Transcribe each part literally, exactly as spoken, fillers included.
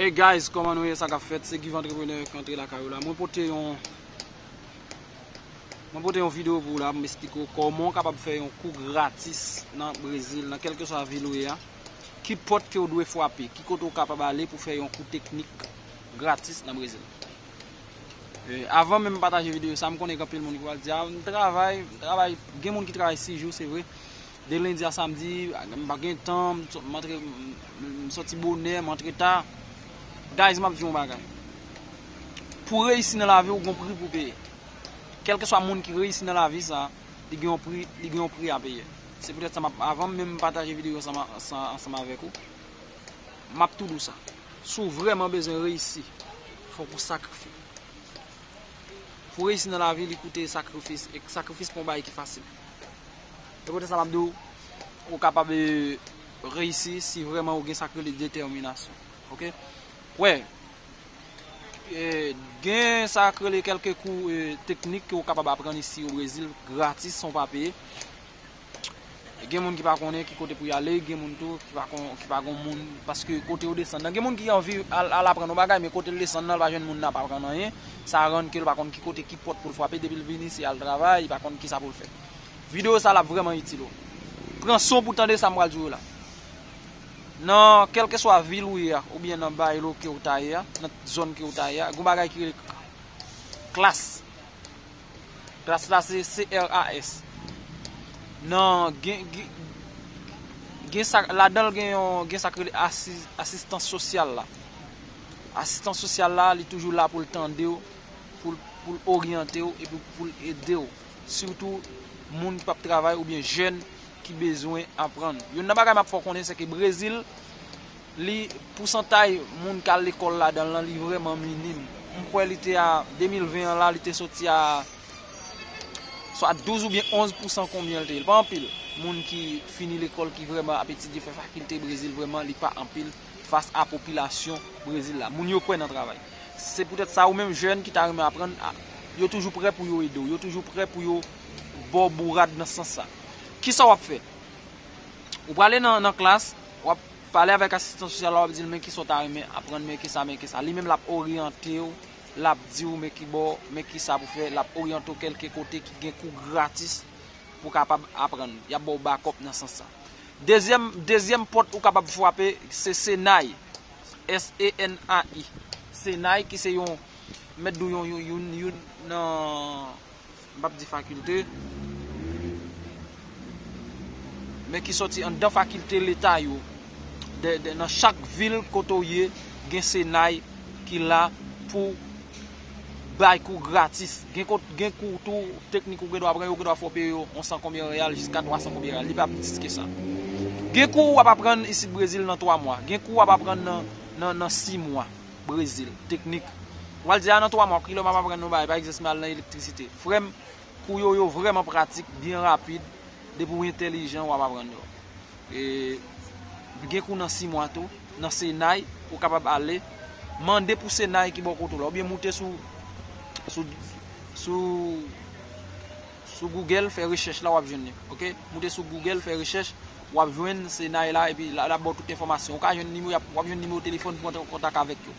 Hey guys, kòman nou ye? Sa k ap fèt? Se Give Entrepreneur k antre lakay ou la. Mwen pote yon Mwen pote yon videyo pou ou la pou m esplike w kòman w kapab fè yon kou gratis nan Brezil, nan kèlkeswa vil ou ye a. Ki pòt ke w dwe frape, ki kote w kapab ale pou fè yon kou teknik gratis nan Brezil. E, avan menm m pataje videyo sa, m konnen gen anpil moun ki pral di, "A, m travay, m travay." Gen moun ki travay sis jou, se vre. De lendi a samdi, m pa gen tan, m sò- m antre, m- m sòti bonè, m antre ta. Guys, m ap di yon bagay. Pou reyisi nan lavi, ou gon pri pou peye. Kèlkeswa moun ki reyisi nan lavi sa, li gen yon pri, li gen yon pri a peye. Se poutèt sa, m ap- avan menm m pataje videyo ansanm a- ansanm avèk ou, m ap tou di w sa. Si w vrèman bezwen reyisi, fòk ou sakrifye. Pou reyisi nan lavi, li koute sakrifis, e sakrifis pa yon bagay ki fasil. Se poutèt sa m ap di w, ou kapab, e, reyisi si vrèman ou gen sa k rele detèminasyon. Oke? Wè, e, gen sa k rele kèlke kou, e, teknik ke ou kapab aprann isi o Brezil, gratis, san w pa peye. Gen moun ki pa konnen ki kote pou y ale, gen moun tou ki pa kon- ki pa gon moun, paske kote yo desann nan. Gen moun ki anvi al, al aprann yon bagay, men kote l desann nan, l pa jwenn moun nan ap aprann anyen. Sa rann ke l pa konn ki kote, ki pòt pou l frape, depi l vini, se al travay, li pa konn ki sa pou l fè. Videyo sa l ap vrèman itil ou. Pran son pou tande sa m pral di w la. Nan kèlkeswa vil ou ye a, oubyen nan baylo ke w ta ye a, nan zòn ke w ta ye a, gon bagay ki rele klas. Klas la se C R A S. Nan, gen, gen, gen sa, ladan l gen yon, gen sa k rele asi- asistans sosyal la. Asistans sosyal la, li toujou la pou l tande w, pou l, pou l oryante w, epi pou l ede w. Sitou moun ki p ap travay oubyen jèn ki bezwen aprann. Youn nan bagay m ap fè w konnen, se ke Brezil, li, pousantay moun k al lekòl ladan l lan, li vrèman minim. M kwè li te a, de mil ven an la, li te soti a swa douz oubyen onz pousan, konbyen l te ye. Li pa anpil moun ki fini lekòl, ki vrèman ap etidye, fè fakilte Brezil, vrèman, li pa anpil fas a popilasyon Brezil la. Moun yo kwè nan travay. Se poutèt sa, ou menm jèn ki ta renmen aprann, a- yo toujou prè pou yo ede w. Yo toujou prè pou yo ba w bourad nan sans sa. Kisa w ap fè? Ou prale nan, nan klas, w ap pale avèk asistan sosyal la, w ap di l men kisa w ta renmen aprann, men kisa, men kisa. Li menm l ap oryante w, l ap di w men kibò, men kisa pou fè, l ap oryante w kèlke kote ki gen kou gratis pou w kapab aprann. Y ap ba w bakòp nan sans sa. Dezyèm, dezyèm pòt ou kapab frape, se Senay. S E N A I. Senay ki se yon, m mèt di w yon, yon, youn, youn nan, m p ap di fakilte, men ki sòti anndan fakilte leta yo. De, de, nan chak vil kote w ye, gen Senay ki la pou bay kou gratis. Gen kot, gen kou tou teknik ou gen dwa pran, yo gen dwa fè w peye yo yon san konbyen reyal jiska twa san konbyen reyal. Li pa plis ke sa. Gen kou w ap aprann isit Brezil nan twa mwa. Gen kou w ap aprann nan, nan, nan sis mwa. Brezil, teknik. W al di, "A, nan twa mwa, kilè m ap aprann yon bagay, pa egzanp, m al nan elektrisite." Frè m, kou yo, yo vrèman pratik, byen rapid. Depi w entèlijan, w ap aprann yo. E, gen kou nan sis mwa tou, nan Senay, ou kapab ale, mande pou Senay ki bò kote w la, oubyen moute sou, sou, sou, sou Google, fè rechèch la, w ap jwenn li. Oke? Moute sou Google, fè rechèch, w ap jwenn Senay la, epi l ap ba w tout enfòmasyon. Ou ka jwenn nimewo, w ap jwenn nimewo telefòn pou antre an kontak avèk yo.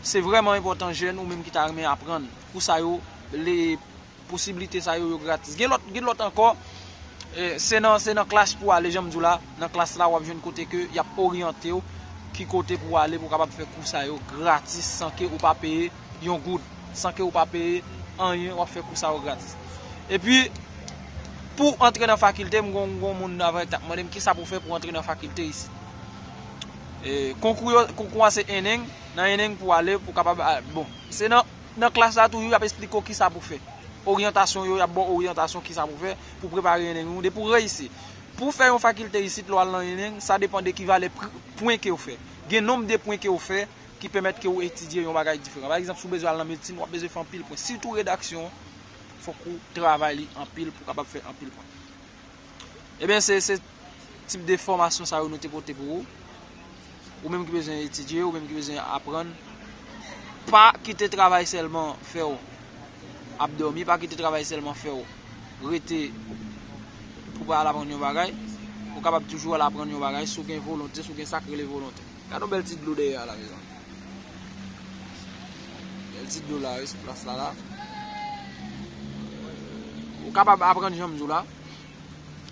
Se vrèman enpòtan, jèn, ou menm ki ta renmen aprann kou sa yo, le posiblite sa yo, yo gratis. Gen lòt, gen lòt ankò, e, se nan, se nan klas pou w ale, jan m di w la, nan klas la, w ap jwenn kote ke y ap oryante w, ki kote pou w ale, pou w kapab fè kou sa yo gratis, san ke ou pa peye yon goud, san ke ou pa peye anyen, w ap fè kou sa yo gratis. Epi, pou antre nan fakilte, m gon, gon moun avè k t ap mande m kisa pou fè pou antre nan fakilte isit. E, konkou yo, konkou a se en neng, nan en neng pou w ale, pou w kapab, a, bon, se nan, nan klas la toujou, y ap esplike w kisa pou fè. Oryantasyon yo, y ap ba w oryantasyon kisa pou fè, pou prepare en neng ou, depi w reyisi. Pou w fè yon fakilte isit, lè w al nan en neng, sa depann de ki valè pri- pwen ke w fè. Gen nonb de pwen ke w fè ki pèmèt ke w etidye yon bagay diferan. Pa egzanp, si w bezwen al nan medsin, w ap bezwen fè anpil pwen. Sitou redaksyon, fòk ou travay li anpil pou w kapab fè anpil pwen. Ebyen, se, se tip de fòmasyon sa yo nou te pote pou ou. Ou menm ki bezwen etidye, ou menm ki bezwen aprann, pa kite travay sèlman fè w ap dòmi, pa kite travay sèlman fè w rete pou w pa al aprann yon bagay. Ou kapab toujou al aprann yon bagay si w gen volonte, si w gen sa k rele volonte. Gade yon bèl ti dlo dèyè a la, mezanmi. Bèl ti dlo la, wi, sou plas la, la. Ou kapab aprann jan m di w la.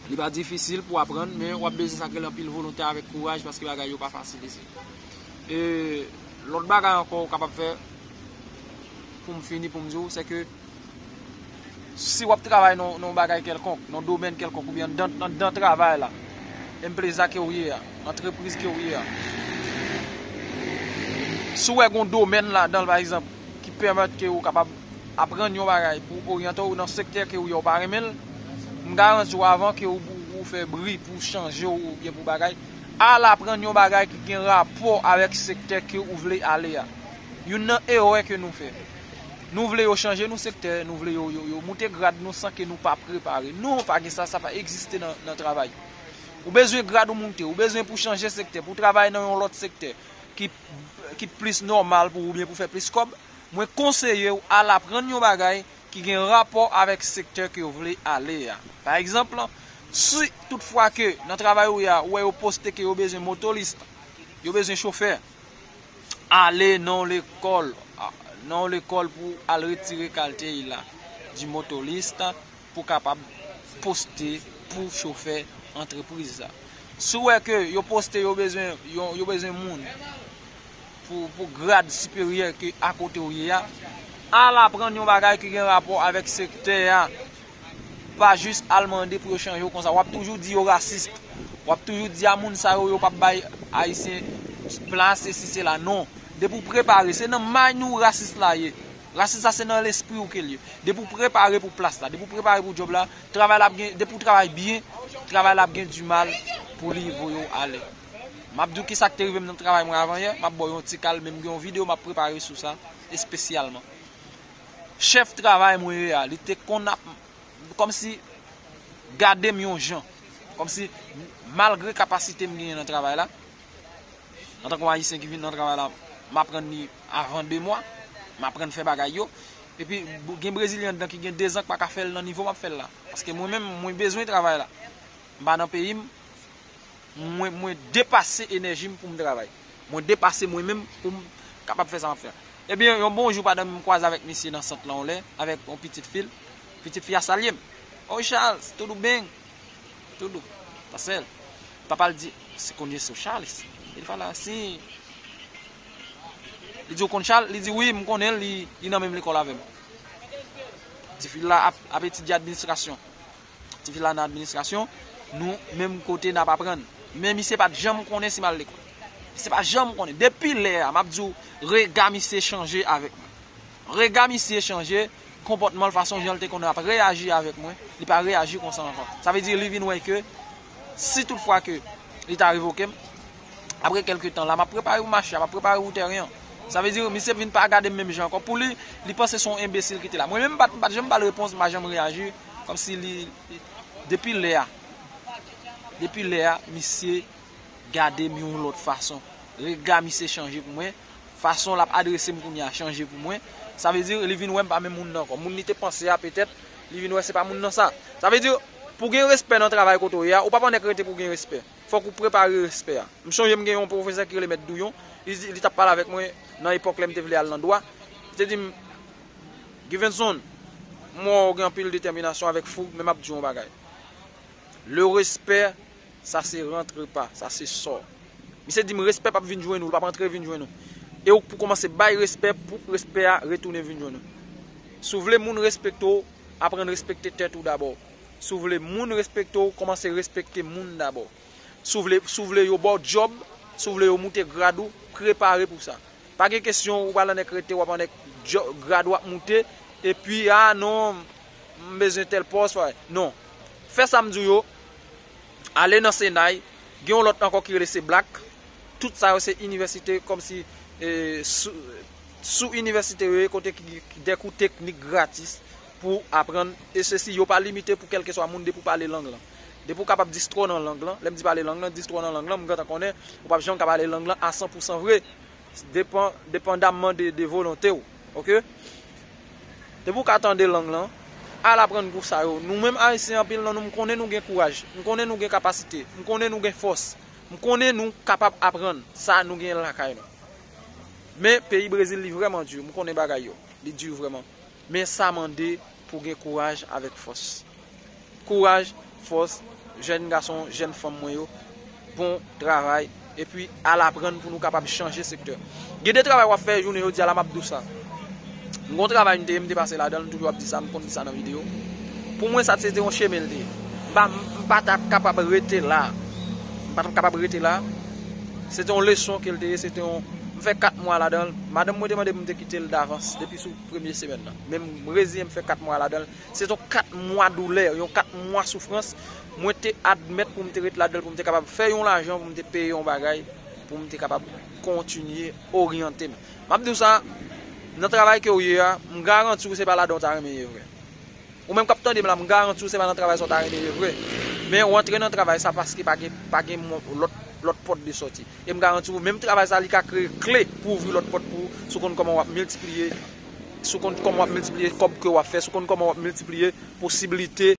Li pa difisil pou aprann, men w ap bezwen sa k rele anpil volonte avèk kouraj, paske bagay yo pa fasil isit. E lòt bagay ankò ou kapab fè, pou m fini, pou m di w, se ke si w ap travay nan, nan yon bagay kèlkonk, nan yon domèn kèlkonk, oubyen anndan, anndan travay la, enpleza ke w ye a, antrepriz ke w ye a, si w wè gen yon domèn ladan l, pa egzanp, ki pèmèt ke w kapab aprann yon bagay pou oryante w nan sektè ke w ye a, w pa renmen l, m garanti w, avan ke w, w fè bri pou w chanje w oubyen pou bagay, al aprann yon bagay ki gen rapò avèk sektè ke w vle ale a. Youn nan erè ke nou fè, nou vle yo chanje nou sektè, nou vle yo, yo, yo moute grad nou san ke nou pa prepare. Non, pa gen sa, sa pa egziste nan, nan travay. Ou bezwen grad ou moute, ou bezwen pou chanje sektè, pou travay nan yon lòt sektè ki, ki plis nòmal pou ou, oubyen pou fè plis kòb. Mwen konseye w al aprann yon bagay ki gen rapò avèk sektè ke w vle ale a. Pa egzanp, si toutfwa ke nan travay ou ye a, ou wè yo poste ke yo bezwen motolis, yo bezwen chofè, ale nan yon lekòl, a, nan yon lekòl pou al retire kaltèy la di motorist pou kapab poste pou chofè antrepriz la. Si w wè ke yo poste, yo bezwen, yo, yo bezwen moun pou, pou grad siperyè ke akote w ye a, al aprann yon bagay ki gen rapò avèk sektè a. Pa jis al mande pou yo chanje w konsa. W ap toujou di yo rasis. W ap toujou di a moun sa yo, yo p ap bay Ayisyen plas, sesi sela. Non. Depi w prepare, se nan may nou rasis la ye. Rasis la se nan lespri w ke l ye. Depi w prepare pou plas la, depi w prepare pou djòb la, travay la ap gen, depi w travay byen, travay la ap gen dimal pou li voye w ale. M ap di w kisa k te rive m nan travay mwen avan yè, m ap ba w yon ti kal, men m gen yon videyo m ap prepare sou sa espesyalman. Chèf travay mwen ye a, li te konn ap, kòmsi, gade m yon jan. Kòmsi, malgre kapasite m genyen nan travay la, antanke yon Ayisyen ki vin nan travay la, m aprann li avan de mwa, m aprann fè bagay yo. Epi, gen Brezilyen anndan ki gen dezan k pa ka fè l nan nivo m ap fè l la. Paske mwen menm, mwen bezwen travay la. M pa nan peyi m, mwen, mwen depase enèji m pou m travay. Mwen depase mwen menm pou m kapab fè sa m ap fè a. Ebyen, yon bon jou, pandan m kwaze avèk misye nan sant lan yon lè, avèk yon pitit fi l, pitit fi a salye m. "Oi, Charles, tudo bem?" "Tudo." Tá certo? Papa l di, "Você conhece o Charles?" Ele fala, "Sim." Li di, "Ou konn Charles?" Li di, "Wi, m konnen l, li, li nan menm lekòl avè m." Ti fi la ap, ap etidye administrasyon. Ti fi la nan administrasyon, nou menm kote n ap aprann. Men misye pa t janm konnen si m al lekòl. Misye pa janm konnen. Depi lè a, m ap di w, rega misye chanje avèk mwen. Rega misye chanje, konpòtman l, fason jan l te konn ap reyaji avèk mwen, li pa reyaji konsa ankò. Sa vle di, li vin wè ke, si toutfwa ke li ta revoke m, apre kèlke tan la, m ap prepare pou mache a, m ap prepare pou tèren an. Sa vle di, misye vin pa gade m menm jan ankò. Pou li, li panse se yon enbesil ki te la. Mwen menm, m pa t, m pa t janm ba l repons, m pa janm reyaji. Kòmsi li, li, depi lè a, depi lè a, misye gade m yon lòt fason. Rega misye chanje pou mwen. Fason l ap adrese m kounye a chanje pou mwen. Sa vle di, li vin wè m pa menm moun nan ankò. Moun li te panse a, petèt, li vin wè se pa moun nan sa. Sa vle di, pou gen respè nan travay kote w ye a, ou pa pa nèk rete pou gen respè. Fòk ou prepare respè a. M sonje m gen yon pwofesè ki rele Mèt Douyon, li, li t ap pale avèk mwen nan epòk lè m te vle al nan dwa. Li te di m, "Givenson, m wè w gen anpil detèminasyon avèk foug, men m ap di w yon bagay. Le respè, sa se rantre pa, sa se sò." Misye di m, "Respè p ap vin jwenn ou, l p ap antre vin jwenn ou. E ou k pou kòmanse bay respè pou respè a retounen vin jwenn ou. Si w vle moun respekte w, aprann respekte tèt ou dabò. Si w vle moun respekte w, kòmanse respekte moun dabò. Si w vle, si w vle yo ba w djòb, si w vle yo moute grad ou, prepare pou sa. Pa gen kesyon ou pral annik rete, w ap annik djò-, grad ou ap moute, epi, a non, m bezwen tèl pòs, non. Fè sa m di w yo, ale nan Senay, gen yon lòt ankò ki rele Seblack. Tout sa yo se inivèsite kòmsi, e, sou, sou inivèsite yo ye, kote ki, ki de kou teknik gratis pou aprann, e sesi, yo pa limite pou kèlkeswa moun depi w pale lang lan. Depi w kapab distro nan lang lan, lè m di pale lang lan, distro nan lang lan, m gentan konnen ou p ap janm ka pale lang lan a san pou san vre. Depan, depandamman de, de volonte w. Oke? Depi w ka tande lang lan, al aprann kou sa yo. Nou menm Ayisyen, anpil nan nou, m konnen nou gen kouraj. M konnen nou gen kapasite. M konnen nou gen fòs. M konnen nou kapab aprann sa nou genyen lakay nou. Men peyi Brezil, li vrèman di. M konnen bagay yo. Li di vrèman. Men sa mande pou gen kouraj avèk fòs. Kouraj, fòs, jèn gason, jèn fanm mwen yo. Bon travay. Epi al aprann pou nou kapab chanje sektè. Gen de travay w ap fè jounen jodi a la, m ap di w sa. M gon travay m te ye, m te pase ladan l, m toujou ap di sa, m konn di sa nan videyo. Pou mwen, sa se te yon chemen l te ye. M pa, m pa t ap kapab rete la. M pa t ap kapab rete la. Se te yon leson ke l te ye, se te yon, m fè kat mwa ladan l. Madanm mwen te mande m, m te kite l davans depi sou premye semèn nan. Men m reziyen m fè kat mwa ladan l. Se te yon kat mwa doulè, yon kat mwa soufrans. Mwen te admèt pou m te ret ladan l, pou m te kapab fè yon lajan, pou m te peye yon bagay, pou m te kapab kontinye oryante m. M ap di w sa, nan travay ke w ye a, m garanti w se pa ladan w ta renmen ye vre. Ou menm k ap tande m la, m garanti w se pa nan travay sa w ta renmen ye vre. Men w antre nan travay sa paske pa gen, pa gen mo- lòt, lòt pòt de sòti. E m garanti w, menm travay sa, li ka kreye kle pou ouvri lòt pòt pou ou, si w konn kòman w ap miltipliye, si w konn kòman w ap miltipliye kòb ke w ap fè, si w konn kòman w ap miltipliye posiblite